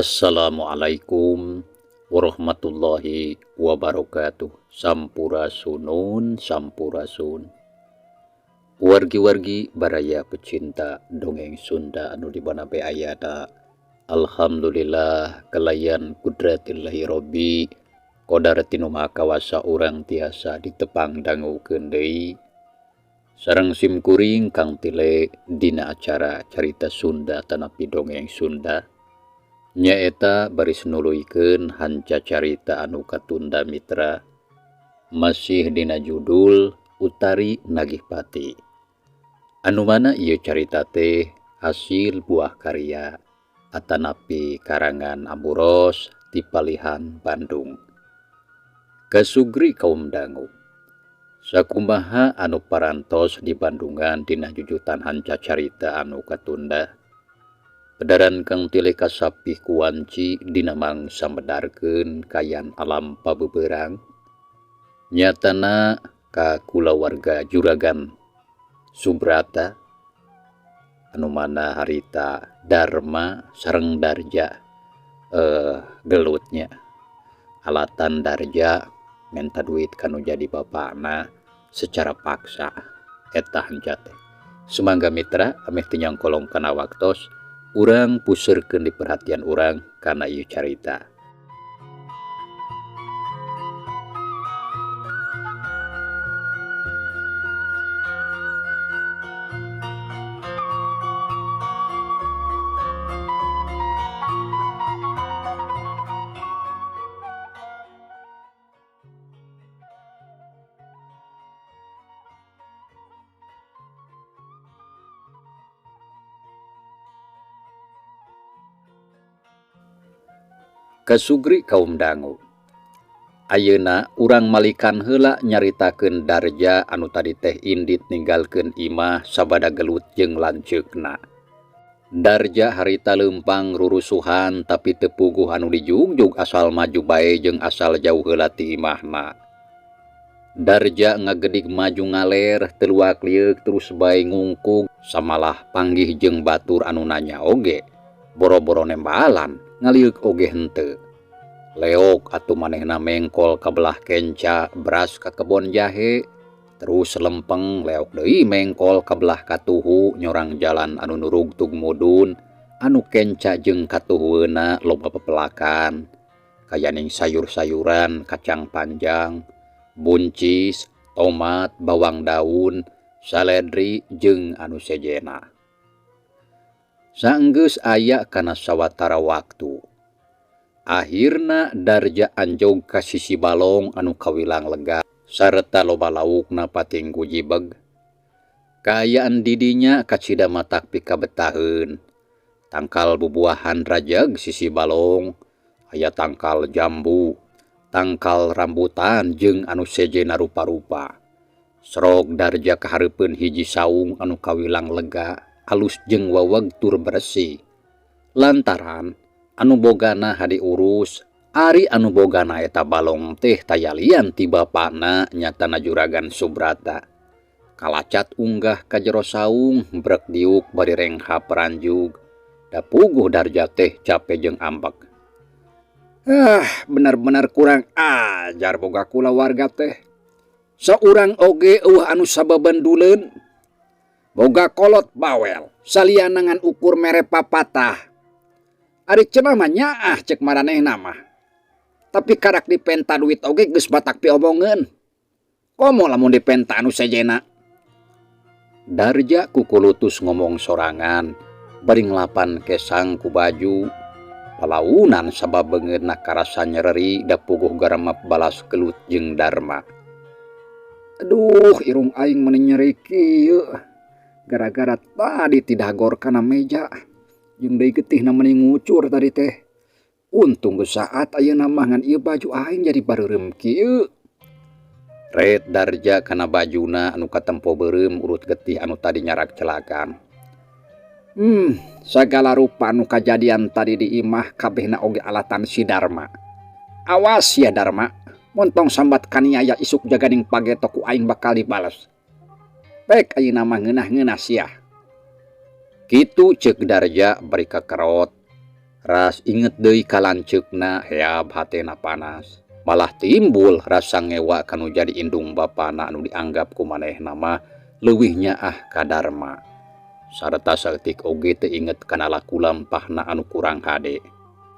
Assalamualaikum warahmatullahi wabarakatuh. Sampurasunun sampurasun. Wargi-wargi baraya pecinta dongeng Sunda anu di mana bae ayana. Alhamdulillah kalayan kudratillahi robbi qodar tinu maha kawasa urang tiasa ditepang dangukeun deui. Sareng simkuring Kang Tile dina acara carita Sunda tanapi dongeng Sunda. Nyaeta baris nuluykeun hanca carita anu katunda mitra masih dina judul Utari Nagih Pati. Anu mana ieu carita teh hasil buah karya atanapi karangan Amburos ti Palihan Bandung. Kasugri kaum dangu. Sakumaha anu parantos di Bandungan dina jujutan hanca carita anu katunda. Pedaran Kang Tile kasapih kuwanci dina mangsa medarkeun kayan alam pabeberang. Nyatana ka kulawarga Juragan Subrata anu mana harita Dharma sareng Darja gelutnya. Alatan Darja menta duit kanu jadi bapakna secara paksa eta hanca teh. Sumangga mitra ameh teu nyangkolong kana waktos urang puseurkeun di perhatian urang kana ieu carita. Kasugri kaum dangu. Ayeuna urang malikan heula nyaritakeun Darja anu tadi teh indit ninggalkeun imah sabada gelut jeung lanceukna. Darja harita leumpang rurusuhan tapi teu puguh anu dijugjug asal maju bae jeung asal jauh heula ti imahna. Darja ngagedig maju ngaler teu luak lieuk terus bae ngungkug samalah panggih jeung batur anu nanya oge. Boro-boro nembalan ngaliuk oge henteu. Leok atuh manehna mengkol ka belah kenca beras ka kebon jahe, terus lempeng leok deui mengkol ka belah katuhu nyorang jalan anu nurugtug mudun anu kenca jeung katuhueuna loba pepelakan. Kayaning sayur-sayuran, kacang panjang, buncis, tomat, bawang daun, saledri jeung anu sejena. Saenggeus aya kana sawatara waktu. Akhirna Darja anjog ka sisi balong anu kawilang lega sarta loba laukna pating gujibeg. Kaayaan didinya kacida matak pikabetaheun. Tangkal bubuahan rajeg sisi balong, aya tangkal jambu, tangkal rambutan jeung anu sejena rupa-rupa. Serok Darja kahareupeun hiji saung anu kawilang lega, alus jeung waweg tur bersih. Lantaran anu bogana hadi urus, ari anu bogana eta balong teh tayalian ti bapana nyatana Juragan Subrata. Kalacat unggah ka jero saung, brek diuk bari rengha peranjug. Da puguh Darja teh cape jeung ambek. Ah, benar-benar kurang ajar boga kulawarga teh. Saurang oge eueuh anu sababanduleun. Boga kolot bawel, saliana ngan ukur mere papatah. Ari cenah mah nyaah cek maranehna mah. Tapi karak dipenta duit oge geus batak piomongeun. Komo lamun dipenta anu sejena. Darja kukulutus ngomong sorangan, bari ngelapan kesang ku baju. Palaunan sabab beungeutna karasa nyereri da puguh garemep balas gelut jeung Dharma. Aduh, irung aing meni nyeri kieu. Gara-gara tadi tidagor kana meja. Jeung deui getihna meni ngucur tadi teh. Untung geus saat ayeuna mah ngan ieu baju aing jadi bareureum kieu. Ret Darja kana bajuna anu katempo beureum urut getih anu tadi nyarak celakan. Sagala rupa anu kajadian tadi di imah kabehna oge alatan si Dharma. Awas ya Dharma, montong sambat kaniaya isuk jaganing pageto ku aing bakal dibales. Pek ayeuna mah ngeunah-ngeunah sia. Kitu ceuk Darja bari kakerot. Ras inget deui ka lanceukna heab hatena panas. Malah timbul rasa ngewa kanu jadi indung bapana anu dianggap ku manehna mah leuwih nyaah ka Darma. Sarta saeutik oge teu inget kana laku lampahna anu kurang hade.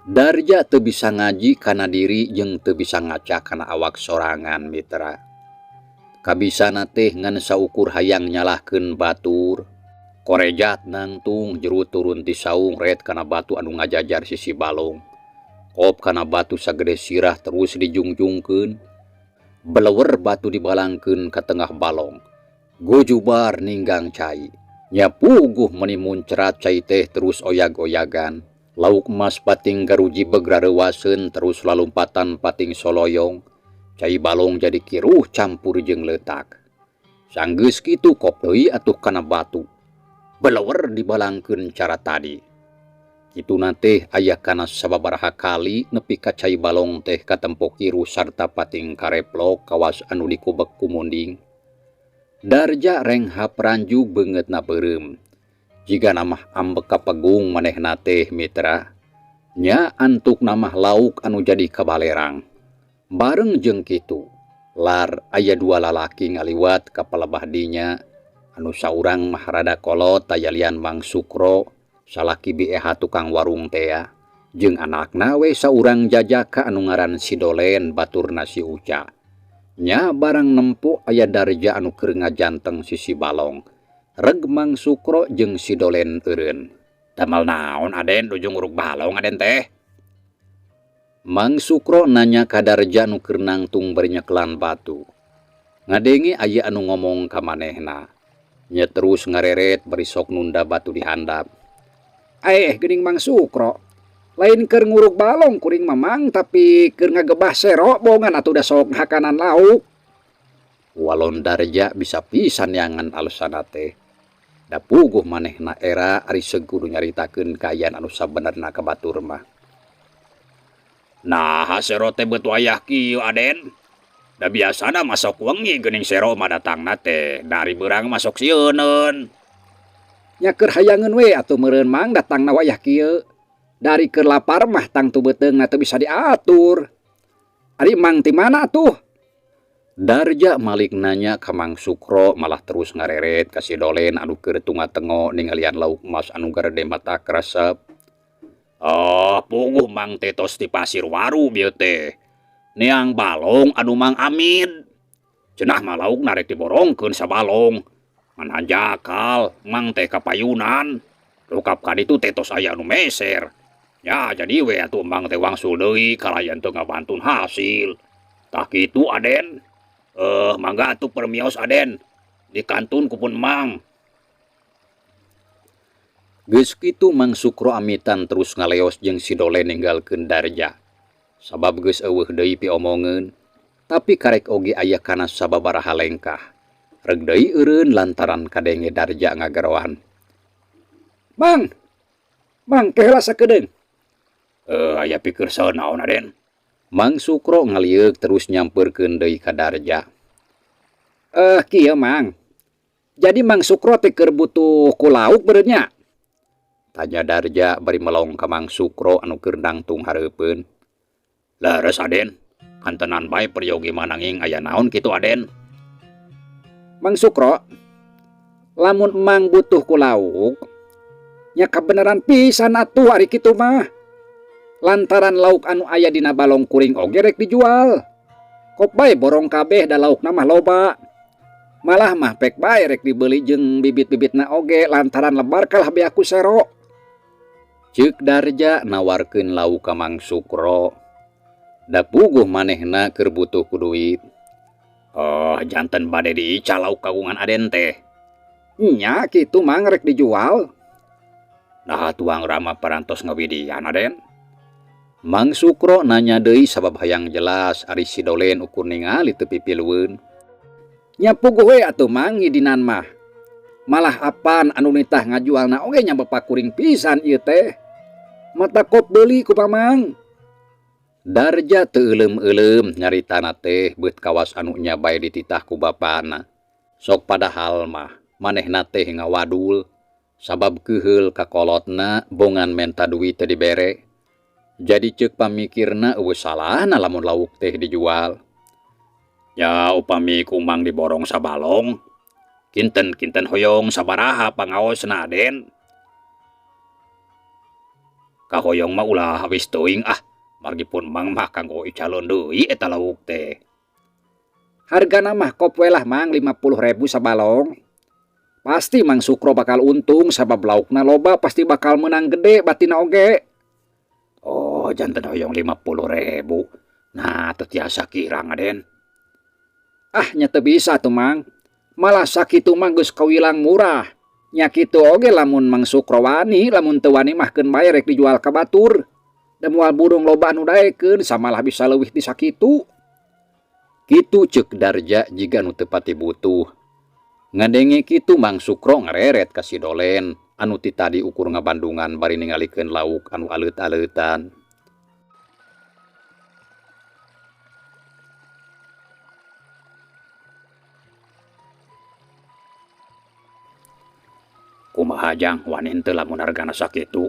Darja teu bisa ngaji kana diri jeung teu bisa ngaca kana awak sorangan mitra. Kabisana teh ngan saukur hayang nyalahkeun batur. Korejat nangtung jero turun ti saung ret kana batu anu ngajajar sisi balong. Kop kana batu sagede sirah terus dijungjungkeun. Belewer batu dibalangkeun ka tengah balong. Gojubar ninggang cai. Nya puguh meuni muncrat cai teh terus oyag-oyagan. Lauk emas pating garuji begrareuwaseun terus lalumpatan pating soloyong. Cai balong jadi kiruh campur jeung leutak. Sanggeus kitu kop deui atuh kana batu. Belewer dibalangkeun cara tadi. Kituna teh aya kana sababaraha kali nepi ka cai balong teh katempo kiruh sarta pating kareplok kawas anu dikubek ku munding. Darja renghap ranjug beungeutna beureum. Jigana mah ambek kapegung manehna teh mitra. Nya antukna mah lauk anu jadi kabalerang. Bareng jeung kitu, lar aya dua lalaki ngaliwat ka palebah dinya. Anu saurang mah rada kolot tayalian Mang Sukro, salaki bieha tukang warung tea. Jeung anakna we saurang jajaka anu ngaran si Dolen baturna si Uca. Nya barang nempo aya Darja anu keur ngajanteng sisi balong. Reg Mang Sukro jeung si Dolen eureun. Damel naon Aden ujung uruk balong Aden teh? Mang Sukro nanya ka Darja nu keur nangtung bari nyekelan batu. Ngadenge aya anu ngomong ka manehna. Nya terus ngareret bari sok nunda batu di handap. Geuning Mang Sukro. Lain keur nguruk balong kuring mamang tapi keur ngagebah sero bongan atuh da sok hakanan lauk. Walon Darja bisa pisan neangan alesana teh. Da puguh manehna era ari seug kudu nyaritakeun kaayaan anu sabenerna ka batur mah. Nah, sero teh beut wayah kieu Aden. Da biasana masok wengi geuning sero mah datangna teh dari beurang masok sieuneun. Nya keur hayangeun we atuh meureun Mang datangna wayah kieu. Dari keur lapar mah tangtu beuteungna teu bisa diatur. Ari Mang ti mana atuh? Darja malik nanya ka Mang Sukro malah terus ngareret ka si Dolen anu keur tunga-tengo ningalian lauk emas anu garede mata kresep. Oh, puguh Mang teh tos di Pasir Waru bieu teh. Neang balong anu Mang Amin. Cenah mah laukna rek diborongkeun sabalong. Ngan hanjakal Mang teh kapayunan. Lukap ka ditu teh tos aya anu meser. Ya jadi we atuh Mang teh wangsul deui kalayan teu ngabantun hasil. Tah kitu Aden. Mangga atuh permios Aden. Dikantun ku pun Mang. Geus kitu Mang Sukro amitan terus ngaleos jeung si Dolen ninggalkeun Darja. Sabab geus eueuh deui piomongeun, tapi karek oge aya kana sababaraha lengkah. Reg deui eureun lantaran kadenge Darja ngagaroan. Mang, Mang keheula sakedeung. Aya pikir saeun naon Aden? Mang Sukro ngalieuk terus nyampeurkeun deui ka Darja. Kieu Mang. Jadi Mang Sukro teh keur butuh ku lauk beureun nya? Tanya Darja bari melong ka Mang Sukro anu keur nangtung hareupeun. Leres Aden, kantenan bae peryogi mananging aya naon kitu Aden? Mang Sukro, lamun Mang butuh ku lauk, nya kabeneran pisan atuh ari kitu mah. Lantaran lauk anu aya dina balong kuring oge rek dijual. Kop bae borong kabeh da laukna mah loba. Malah mah pek bae rek dibeli jeung bibit-bibitna oge lantaran lebar kalah beak ku sero. Ceuk Darja nawarkeun lauk ka Mang Sukro. Da puguh manehna keur butuh ku duit. Oh, janten bade diical lauk kagungan Aden teh. Nya kitu Mang rek dijual. Nah tuang rama parantos ngawidian Aden. Mang Sukro nanya deui sabab hayang jelas ari si Dolen ukur ningali teu pipilueun. Nya puguh we atuh Mang ngidinan mah. Malah apan anu nitah ngajualna oge nya bapak kuring pisan ieu teh. Mata kop beuli ku Mamang. Darja teu euleum-euleum nyaritana teh beut kawas anu nya bae dititah ku bapana. Sok padahal mah manehna teh ngawadul sabab keuheul ka kolotna bongan menta duit teu dibere. Jadi ceuk pamikirna eueuh salahna lamun lauk teh dijual. Ya upami ku Mang diborong sabalong, kinten-kinten hoyong sabaraha pangaosna Aden. Kahoyong mah ulah habis teuing ah, margi pun Mang mah kanggo icalon deui eta lauk teh. Hargana mah kop we lah Mang 50.000 sabalong. Pasti Mang Sukro bakal untung sabab laukna loba pasti bakal menang gede batina oge. Oh, janten hoyong 50.000. Nah, teu tiasa kirang Aden. Ah, nya teu bisa tuh Mang. Malah sakitu mah geus kawilang murah. Nya kitu oge lamun Mang Sukro wani, lamun teu wani mah keun bae rek dijual ka batur. Da moal burung loba anu daekeun samalah bisa leuwih ti sakitu. Kitu ceuk Darja jiga nu teu pati butuh. Ngadenge kitu Mang Sukro ngareret ka si Dolen anu ti tadi ukur ngabandungan bari ningalikeun lauk anu aleut-aleutan. Kumaha jang wani henteu lamun hargana sakitu?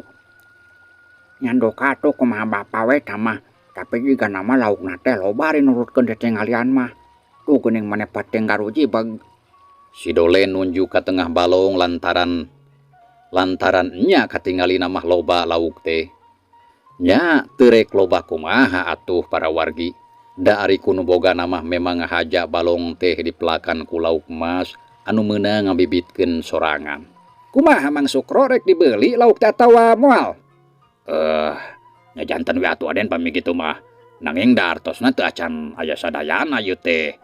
Nyandok atuh kumaha bapa we tah mah, tapi jiga nama laukna teh loba ari nurutkeun tetingalian mah. Tuh geuning maneh pating garujibeg. Si Dolen nunjuk ka tengah balong lantaran nya katingalina mah loba lauk teh. Nya teu rek loba kumaha atuh para wargi. Da ari ku nu bogana mah memang ngahaja balong teh dipelakan ku lauk emas anu meunang ngabibitkeun sorangan. Kumaha Mang Sukro rek dibeli lauk teh atawa moal? Nya janten we atuh Aden pami kitu mah. Nanging da artosna teu acan aya sadayana ieu teh.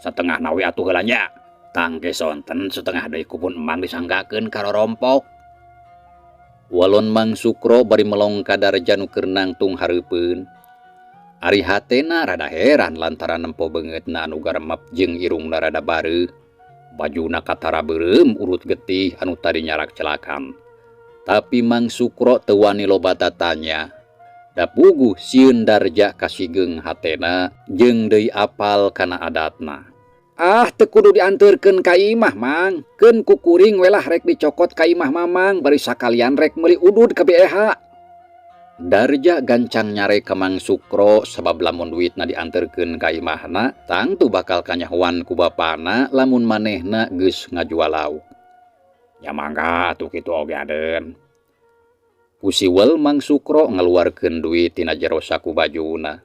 Satengahna we atuh heula nya. Tangke sonten setengah deui ku pun Emang disanggakeun ka rorompok. Walon Mang Sukro bari melong ka Darja nu keur nangtung hareupeun. Ari hatena rada heran lantaran nempo beungeutna anu garemep jeung irungna rada bareuh. Bajuna katara beureum urut getih anu tadi nyarak celakan. Tapi Mang Sukro teu wani loba tatanya. Da puguh sieun Darja kasigeung hatena jeung deui apal kana adatna. Ah, teu kudu dianteurkeun ka imah Mang. Keun ku kuring we lah rek dicokot ka imah Mamang bari sakalian rek meuli udud ka BEH. Darja gancang nyare ka Mang Sukro sabab lamun duitna dianterkeun ka imahna tangtu bakal kanyahoan ku bapana lamun manehna geus ngajual lauk. Ya mangga atuh kitu oge Aden. Ku siwel Mang Sukro ngaluarkeun duit tina jero saku bajuna.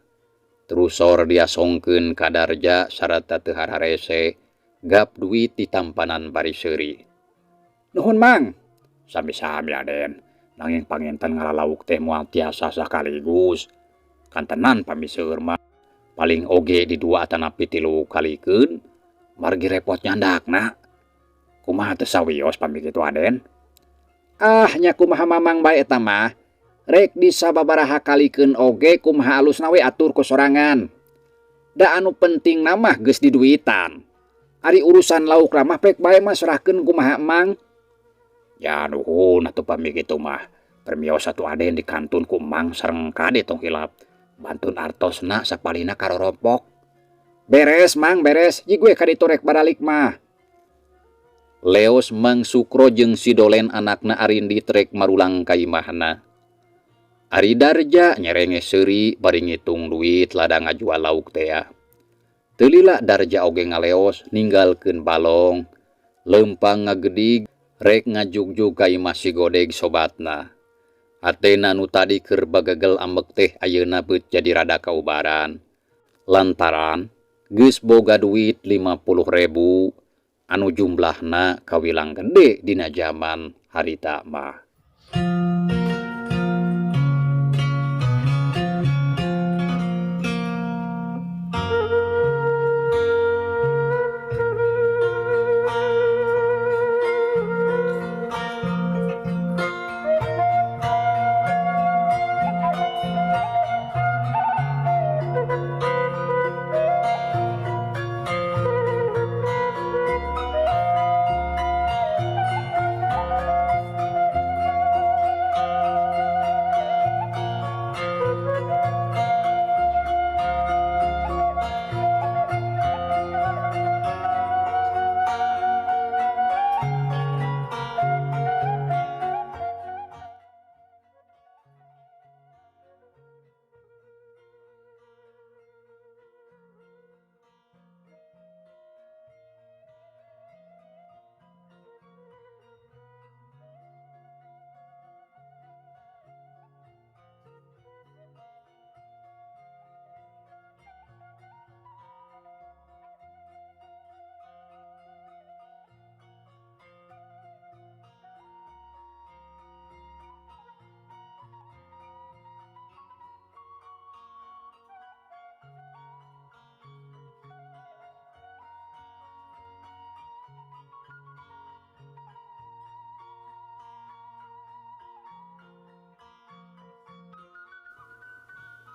Terusor diasongkeun ka Darja sarata teu hararese gap duit ditampanan bari seuri. Nuhun Mang. Sami-sami Aden. Nanging panginten ngalalauk teh moal tiasa sakaligus. Kantenan pami seueur mah paling oge di dua atanapi 3 kalikeun margi repot nyandakna. Kumaha teu sawios pami kitu Aden? Ah nya kumaha Mamang bae eta mah. Rek disababaraha kalikeun oge kumaha alusna we atur ku sorangan. Da anu penting mah geus diduitan. Ari urusan lauk mah pek bae mah serahkeun kumaha Mang. Ya nuhun atuh pami kitu mah. Permios atuh Aden dikantun ku Mang sareng kade tong hilap. Bantun artosna sapalina karorompok. Beres Mang beres, jig we ka ditu rek baralik mah. Leos Mang Sukro jeung si Dolen anakna Arindi trek marulang ka imahna. Ari Darja nyerenge seuri bari ngitung duit lada ngajual lauk tea. Teu lila Darja oge ngaleos ninggalkeun balong, leumpang ngagedig rek ngajugjug ka imah si Godeg sobatna. Hatena nu tadi keur bagegel ambek teh ayeuna beut jadi rada kaubaran. Lantaran geus boga duit 50.000 anu jumlahna kawilang gede dina jaman harita mah.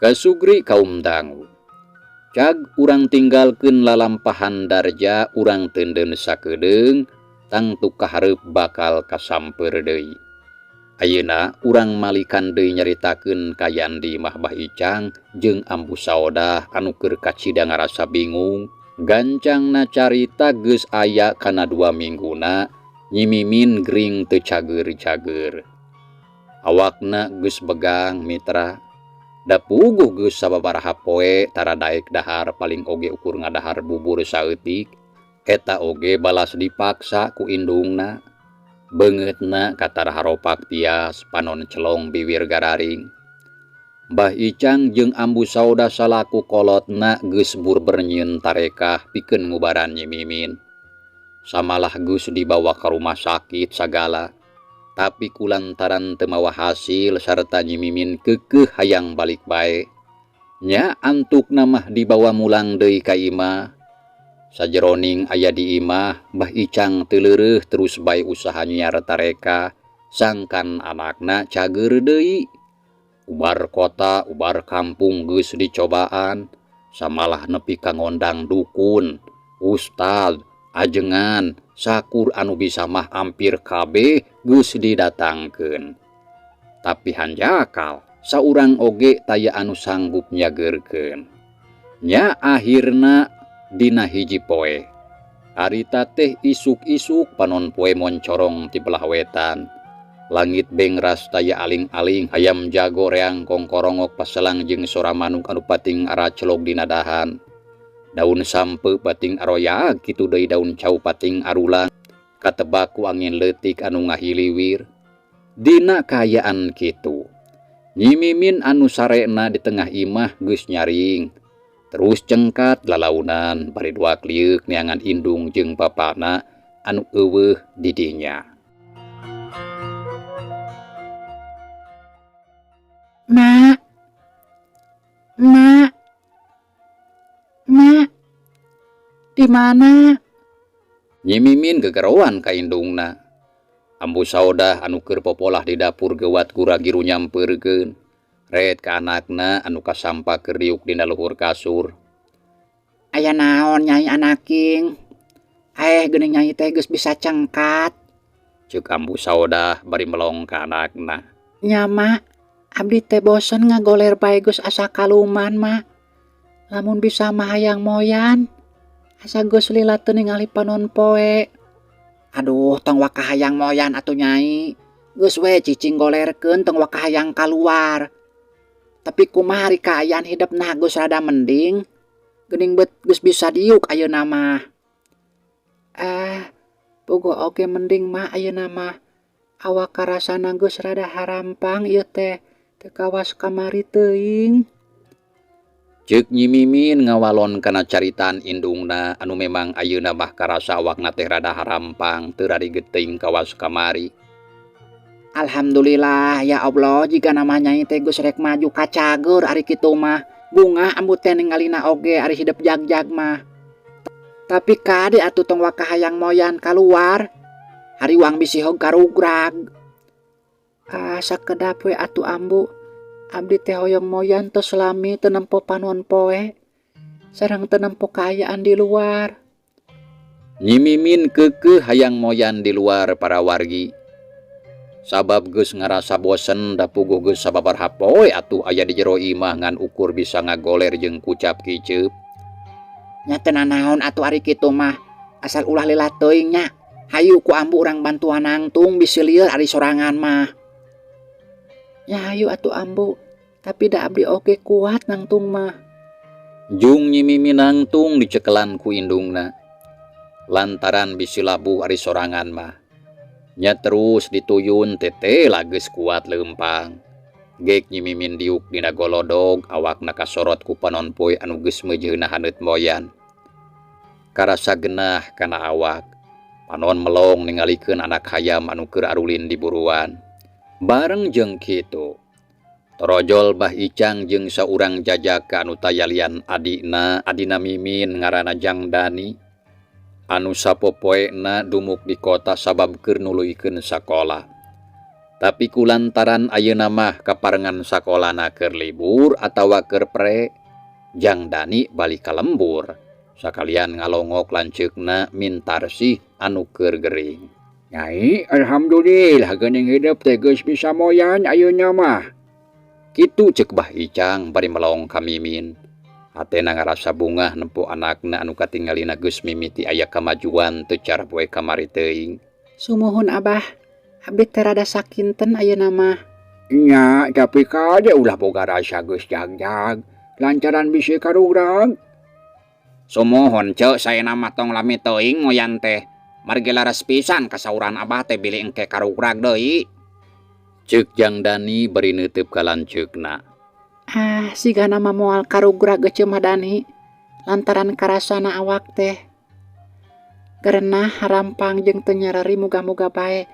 Kasugri kaum dangu. Cag urang tinggalkeun lalampahan Darja urang teundeun sakedeung tangtu kahareup bakal kasamper deui. Ayeuna urang malikan deui nyaritakeun kaayaan di imah Bah Icang jeung Ambu Saodah anu keur kacida ngarasa bingung. Gancangna carita geus aya kana 2 mingguna Nyi Mimin gering teu cager-cager. Awakna geus begang mitra. Da puguh geus sababaraha poe tara daek dahar paling oge ukur ngadahar bubur saeutik. Eta oge balas dipaksa ku indungna. Beungeutna katara haropak tias panon celong biwir gararing. Bah Icang jeung Ambu Saodah salaku kolotna geus burber nyieun tarekah pikeun ngubaran Nyi Mimin. Samalah geus dibawa ka rumah sakit sagala. Tapi kulantaran teu mawa hasil sarta Nyi Mimin keukeuh hayang balik bae. Nya antukna mah dibawa mulang deui ka imah. Sajeroning aya di imah, Bah Icang teu leureuh terus bae usaha nyiar tareka sangkan anakna cager deui. Ubar kota, ubar kampung geus dicobaan, samalah nepi ka ngondang dukun, ustad, ajengan, sakur anu bisa mah ampir kabeh geus didatangkeun. Tapi hanjakal, saurang oge taya anu sanggup nyageurkeun. Nya akhirna dina hiji poe. Harita teh isuk-isuk panon poe moncorong ti belah wetan. Langit bengras taya aling-aling, hayam jago reang kongkorongok paselang jeung sora manuk anu pating aracelog dina dahan. Daun sampe pating aroyag kitu deui daun cau pating arulang. Katebak ku angin leutik anu ngahiliwir. Dina kaayaan kitu, Nyi Mimin anu sarena di tengah imah geus nyaring. Terus cengkat lalaunan bari dua kliuk neangan indung jeung bapana anu eueuh di dinya. Mak, mak, mak, di mana? Nyi Mimin gegeroan ka indungna. Ambu Saodah anu keur popolah di dapur gewat gura-giru nyampeurkeun. Red ka anakna anu kasampa keur diuk dina luhur kasur. Aya naon nyai anaking? Geuning nyai teh geus bisa cengkat. Ceuk Ambu Saodah bari melong ka anakna. Nya mak, abdi teh bosen ngagoler bae geus asa kaluman mak. Lamun bisa mah hayang moyan. Asa geus lila teu ningali panon poe. Aduh, tong waka hayang moyan atuh nyai. Geus we cicing golerkeun tong waka hayang kaluar. Tapi kumaha ari kaayaan hidepna geus rada mending. Geuning bet geus bisa diuk ayeuna mah. Puguh oge mending mah ayeuna mah. Awak karasana geus rada harampang ieu teh. Teu kawas kamari teuing. Ceuk Nyi Mimin ngawalon kana caritaan indungna anu memang ayeuna mah karasa awakna teh rada harampang teu rariget teuing kawas kamari. Alhamdulillah ya Allah jika nama nyai teh geus rek maju ka cager ari kitu mah. Bunga ambu teh ningalina oge ari hidep jag-jag mah. Tapi kade atuh tong waka hayang moyan kaluar. Hariwang bisi hog karugrag. Sakedap we atuh ambu. Abdi teh hoyong moyan tos lami teu nempo panon poe. Sareng teu nempo kaayaan di luar. Nyi Mimin keukeuh hayang moyan di luar para wargi. Sabab geus ngarasa bosen da puguh geus sababaraha poe atuh aya di jero imah ngan ukur bisa ngagoler jeung kucap kiceup. Nya teu nanaon atuh ari kitu mah, asal ulah lila teuing nya. Hayu ku ambu urang bantuan nangtung bisi lieur ari sorangan mah. Nya hayu atuh ambu, tapi da abdi oge kuat nangtung mah. Jung Nyi Mimin nangtung dicekelan ku indungna. Lantaran bisi labuh ari sorangan mah. Nya terus dituyun tete lageus kuat leumpang. Gek Nyi Mimin diuk dina golodog awakna kasorot ku panon poe anu geus meujeuna haneut moyan. Karasa genah kana awak. Panon melong ningalikeun anak hayam anu keur arulin di buruan. Bareng jeung kitu, torojol Bah Icang jeung saurang jajaka anu tayalian adina, adina Mimin ngaranna Jang Dani, anu sapopoena dumuk di kota sabab keur nuluykeun sakola. Tapi kulantaran ayeuna mah kaparengan sakolana keur libur atawa keur pre, Jang Dani balik ka lembur sakalian ngalongok lanceukna Mintarsih anu keur gering. Nyai, alhamdulillah geuning hidup teh geus bisa moyan ayeuna mah. Kitu ceuk Bah Icang bari melong ka Mimin. Hatena ngarasa bungah nempo anakna anu katingalina geus mimiti aya kamajuan teu cara poe kamari teuing. Sumuhun Abah, abdi teh rada sakinten ayeuna mah. Nya, tapi kade ulah boga rasa geus jagjag lantaran bisi karugrag. Sumuhun Ceu, saena mah tong lami teuing moyan teh. Margi leres pisan kasauran Abah teh bilih engke karugrag deui. Ceuk Jang Dani bari neuteup ka lanceukna. Ah, sigana mah moal karugrag Ece mah Dani, lantaran karasana awak teh gerenah harampang jeung teu nyereri, muga-muga bae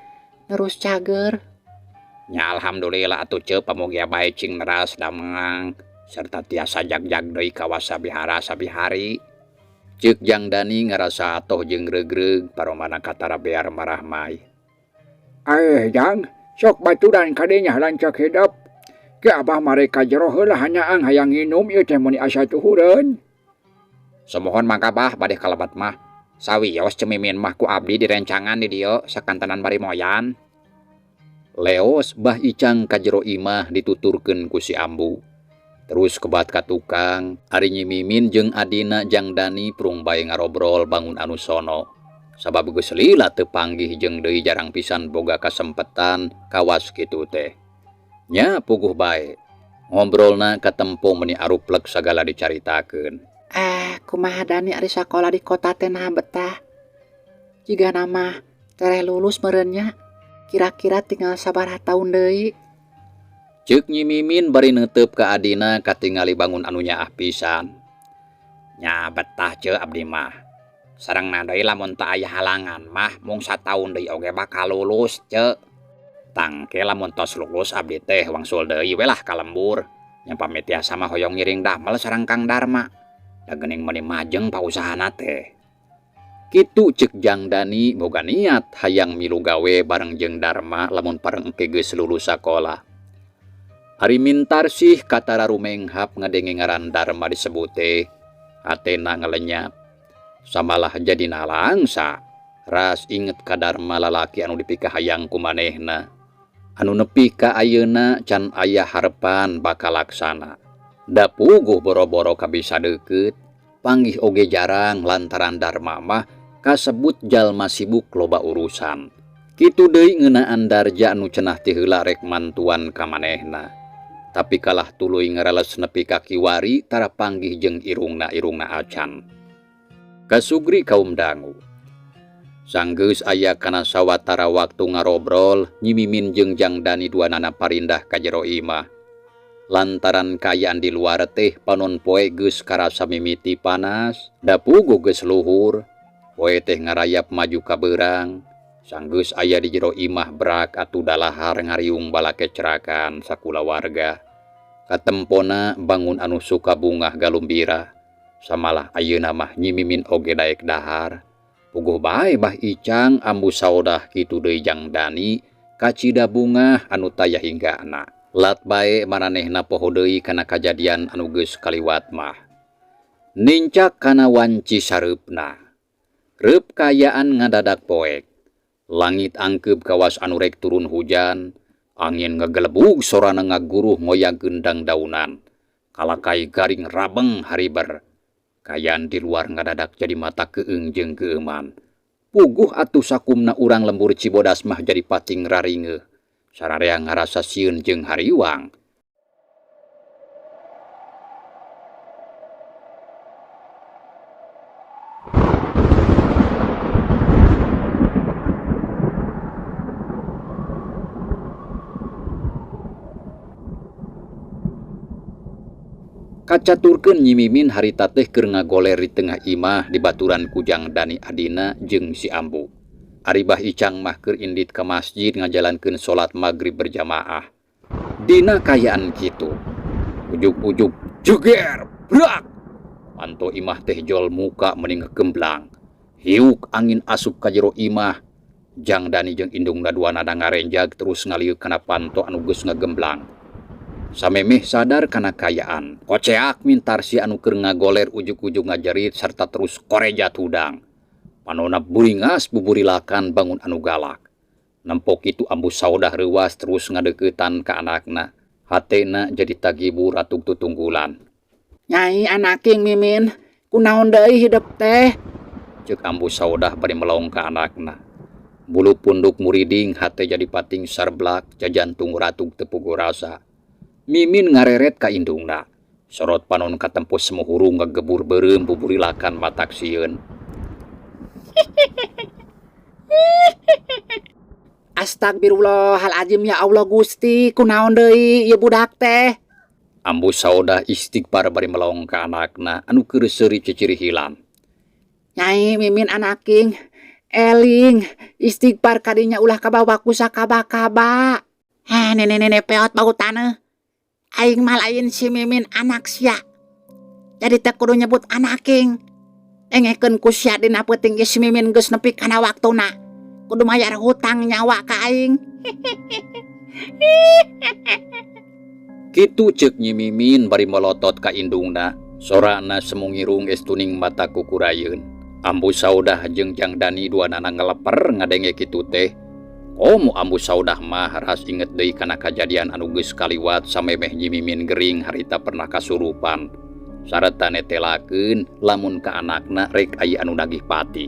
nerus cager. Nya alhamdulillah atuh Ceu, pamugia bae cing neras damang serta tiasa jagjag deui kawas sabihara sabihari. Ceuk Jang Dani ngarasa atoh jeung regreg paromana katara bear marahmai. Eh, Jang, sok baturan kadinya lancak hidup. Ke Abah marek ka jero heula hanyaang hayang nginum ieu teh meuni asa tuhureun. Sumuhun mangga Bah, bade kalebet mah. Sawios Ceu Mimin mah ku abdi direncangan di dieu sakantenan bari moyan. Leos Bah Icang ka jero imah dituturkeun ku si Ambu. Terus kebat ka tukang, ari Nyi Mimin jeung adina Jang Dani prung bae ngarobrol bangun anu sono. Sabab geus lila teu panggih jeung deui jarang pisan boga kasempetan kawas kitu teh. Nya puguh bae. Ngobrolna katempo meuni aruplek sagala dicaritakeun. Eh, kumaha Dani ari sakola di kota teh naha betah? Jigana mah tereh lulus meureun nya, kira-kira tinggal sabaraha taun deui. Ceuk Nyi Mimin bari neuteup ka adina katingali bangun anu nyaah pisan. Nya betah Ceu abdi mah. Sarengna deui lamun teu aya halangan mah mung sataun deui oge bakal lulus Ceu. Tangke lamun tos lulus abdi teh wangsul deui we lah ka lembur. Nya pami tiasa mah hoyong ngiring damel sareng Kang Darma. Da geuning meuni majeng pausahana teh. Kitu ceuk Jang Dani boga niat hayang milu gawe bareng jeung Darma lamun pareng engke geus lulus sakola. Ari Mintarsih katara rumenghap ngadenge ngaran Darma disebut teh, hatena ngelenyap. Samalah jadi nalangsa, ras inget ka Darma lalaki anu dipikahayang ku manehna. Anu nepi ka ayeuna can aya harepan bakal laksana. Da puguh boro-boro kabisa deukeut, panggih oge jarang lantaran Darma mah kasebut jalma sibuk loba urusan. Kitu deui ngeunaan Darja anu cenah ti heula rek mantuan ka manehna. Tapi kalah tuluy ngarales nepi ka kiwari tara panggih jeung irungna-irungna acan. Kasugri kaum dangu. Sanggeus aya kana sawatara waktu ngarobrol, Nyi Mimin jeung Jang Dani duanana parindah ka jero imah. Lantaran kaayaan di luar teh panon poe geus karasa mimiti panas, da puguh geus luhur. Poe teh ngarayap maju ka beurang. Sanggeus aya di jero imah brak atuh dalahar ngariung balakecrakan sakulawarga. Katempona bangun anu suka bungah galumbira. Samalah ayeuna mah Nyi Mimin oge daek dahar. Puguh bae Bah Icang ambu saodah kitu deui Jang Dani kacida bungah anu taya hinggana. Lat bae maranehna poho deui kana kajadian anu geus kaliwat mah. Nincak kana wanci sareupna. Reup kaayaan ngadadak poek. Langit angkeub kawas anu rek turun hujan. Angin ngagelebug sorana ngaguruh ngoyagkeun dangdaunan. Kalakai garing rabeng hariber. Kaayaan di luar ngadadak jadi mata keung jeung keueuman. Puguh atuh sakumna urang lembur Cibodas mah jadi pating raringeuh. Sararea ngarasa sieun jeung hariwang. Kacaturkeun Nyi Mimin harita teh keur ngagoler di tengah imah di baturan ku Jang Dani adina jeung si Ambu. Ari Bah Icang mah keur indit ka masjid ngajalankeun salat magrib berjamaah. Dina kaayaan kitu. Ujug-ujug jeger brak. Panto imah teh jol muka meni ngegemblang. Hiuk angin asup ka jero imah. Jang Dani jeung indungna duanana ngarenjag terus ngalieu kana panto anu geus ngagemblang. Samemeh sadar kana kaayaan, koceak Mintarsih anu keur ngagoler ujug-ujug ngajerit sarta terus korejat hudang. Panona buringas buburilakan bangun anu galak. Nempo kitu Ambu Saudah reuwas terus ngadeuketan ka anakna. Hatena jadi tagibur atug tutunggulan. Nyai anaking Mimin, kunaon deui hidep teh? Ceuk Ambu Saudah bari melong ka anakna. Bulu punduk muriding, hate jadi pating sarblak, jajantung ratug teu puguh rasa. Mimin ngareret ka indungna. Sorot panon katempo semu hurung ngagebur beureum buburilakan matak sieun. Astagfirullahalazim ya Allah Gusti, kunaon deui ieu budak teh? Ambu Saudah istighfar bari melong ka anakna anu keur seuri cicirihilan. Nyai Mimin anaking, eling istighfar kadinya ulah kabawa ku sakaba-kaba. Heh, nenek-nenek peot bau taneuh. Aing mah lain si Mimin anak sia. Jadi teh kudu nyebut anaking. Dengekeun ku sia dina peuting ieu si Mimin geus nepi kana waktuna. Kudu mayar hutang nyawa ka aing. Kitu ceuk Nyi Mimin bari molotot ka indungna. Sorana semu ngirung estuning mata kukurayeun. Ambu Saudah jeung Jang Dani duanana ngeleper ngadenge kitu teh. Komo Ambu Saudah mah ras inget deui kana kajadian anu geus kaliwat samemeh Nyi Mimin gering harita pernah kasurupan. Sareta netelakeun lamun ka anakna rek aya anu nagih pati.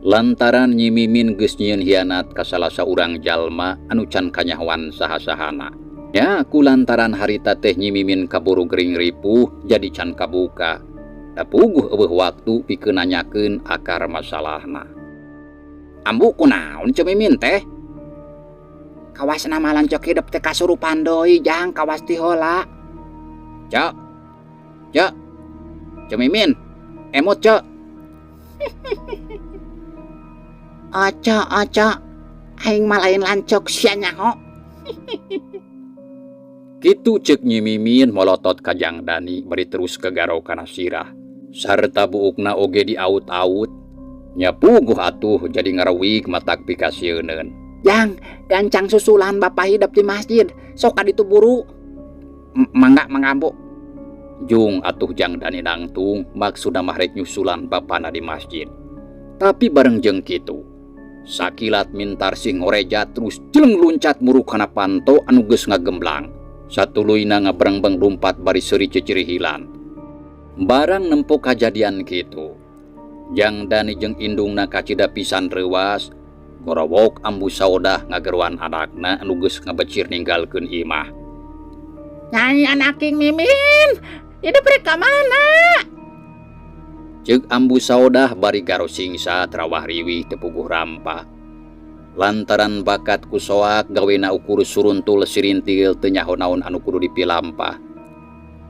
Lantaran Nyi Mimin geus nyieun hianat ka salah saurang jalma anu can kanyahoan saha-sahana. Nya ku lantaran harita teh Nyi Mimin kaburu gering ripuh jadi can kabuka. Da puguh eueuh waktu pikeun nanyakeun akar masalahna. Ambu kunaon Ceu Mimin teh? Kawas nama lancok hidup teh kasurupan deui jang kawas ti heula. Cok. Cok. Ceu Mimin, emut cok. Oco, oco, aing mah lain lancok sia nyaho. Kitu ceuk Nyi Mimin molotot ka Jang Dani bari terus kegaro kana sirah. Sarta buukna oge diaut-aut. Nya puguh atuh jadi ngarawig matak pikasieuneun. Jang, gancang susulan bapak hidup di masjid, sok ka ditu buru. Mangga mangambu. Jung atuh Jang Dani nangtung maksudna mah rek nyusulan bapana di masjid. Tapi bareng jeung kitu, sakilat Mintarsih ngorejat terus jeleng luncat muruk kana panto anu geus ngagemblang. Satuluyna ngabrengbeng lumpat bari seuri cicirihilan. Barang nempo kajadian kitu, Jang Dani jeung indungna kacida pisan reuwas, gorowok Ambu Saudah ngageruan anakna anu geus ngabecir ninggalkeun imah. Nyai anaking Mimin, hidup rek ka mana? Ceuk Ambu Saudah bari garo singsa terawah riwih teu puguh rampa. Lantaran bakat ku soak gawena ukur suruntul sirintil teu nyaho naon anu kudu dipilampah.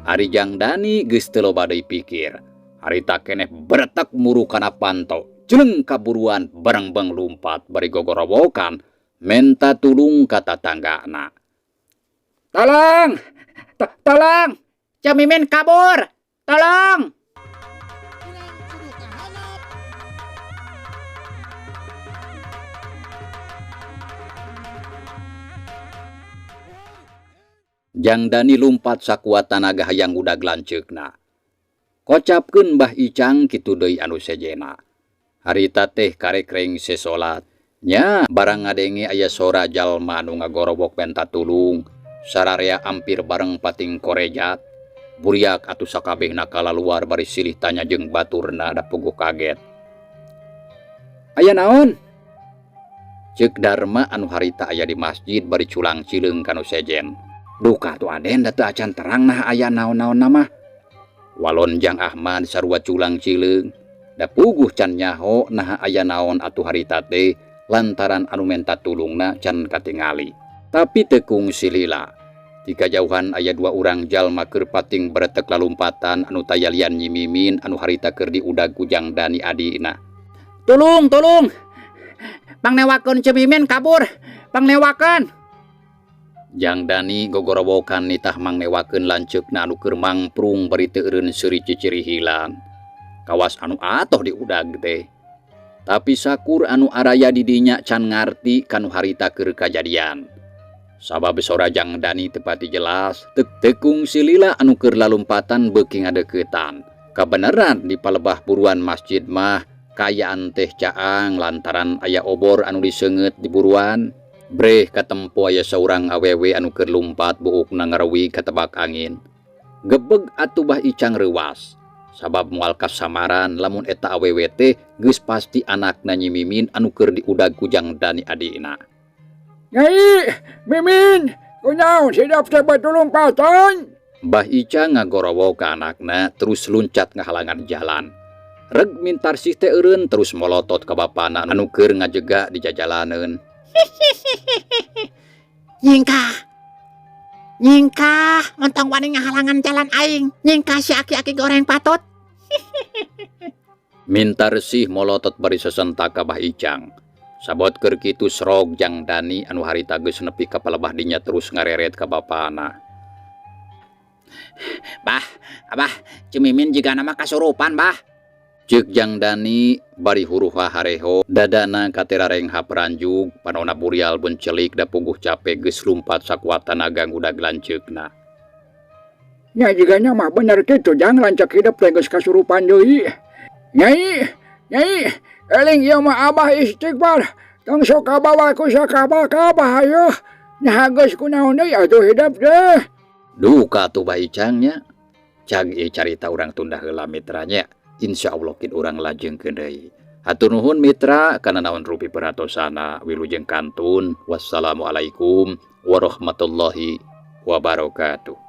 Ari Jang Dani geus teu loba deui pikir. Harita keneh beretek muru kana panto. Jeleng kaburuan barengbeng lumpat bari gogorowokan menta tulung ka tatanggana. Tolong! Tolong! Ceu Mimin kabur! Tolong! Jang Dani lumpat sakuat tanaga hayang udag lanceukna. Kocapkeun Mbah Icang kitu deui anu sejena. Harita teh karek rengse salat. Nya barang ngadenge aya sora jalma anu ngagorowok menta tulung. Sararea ampir bareng pating korejat. Buriak atuh sakabehna kalaluar bari silih tanya jeung baturna da puguh kaget. Aya naon? Ceuk Darma anu harita aya di masjid bari culang cileung kanu sejen. Duka tuh aden da teu acan terang nah aya naon-naon mah. Walon Jang Ahmad sarua culang cileung. Da puguh can nyaho nah aya naon atuh harita teh lantaran anu menta tulungna can katingali. Tapi teu kungsi lila. Di kajauhan aya dua urang jalma keur pating beretek lalumpatan anu tayalian Nyi Mimin anu harita keur diudag ku Jang Dani adina. Tulung, tulung. Pangnewakeun Ceu Mimin kabur. Pangnewakeun. Jang Dani gogorowokan nitah mangnewakeun lanceukna anu keur mangprung bari teu eureun seuri cicirihilan. Kawas anu atoh diudag teh. Tapi sakur anu araya di dinya can ngarti kanu harita keur kajadian. Sabab sora Jang Dani teu pati jelas, teu kungsi lila anu keur lalumpatan beuki ngadeuketan. Kabeneran di palebah buruan masjid mah kaayaan teh caang lantaran aya obor anu diseungeut di buruan. Breh katempo aya saurang awewe anu keur lumpat buukna ngarewi katebak angin. Gebeg atuh Bah Icang reuwas. Sabab moal kasamaran lamun eta awewe teh geus pasti anakna Nyi Mimin anu keur diudag ku Jang Dani adina. Nyai, Mimin, kunaon hidep teh bet lompatan? Bah Icang ngagorowo ka anakna terus luncat ngahalangan jalan. Reg Mintarsih teh eureun terus molotot ka bapana anu keur ngajega di jajalaneun. Nyingkah. Nyingkah, montong wani ngahalangan jalan aing. Nyingkah si aki-aki goreng patut. Mintarsih molotot bari sesentak ka Bah Icang. Sabot keur kitu srog Jang Dani anu harita geus nepi ka palebah dinya terus ngareret ka bapana. Bah, Abah, Ceu Mimin jigana mah kasurupan, Bah. Ceuk Jang Dani bari huruha hareho, dadana katerarenghap ranjug, panona burial bencelik da puguh cape geus lumpat sakuat tanaga ngudag lanceukna. Nya jigana mah bener kitu Jang, lanceuk hidep teh geus kasurupan deui. Nyai, Nyai, eling ieu mah Abah istighfar. Tong sok kabawa ku sakabah-kabah ayo. Nya geus kunaon deui atuh hidep teh. Duka atuh Bah Icang nya. Cag ieu carita urang tunda heula, mitra, nya. Insya Allah kin urang lajengkeun deui. Hatur nuhun, mitra, kana naon rupi perhatosana. Wilujeng kantun. Wassalamualaikum warahmatullahi wabarakatuh.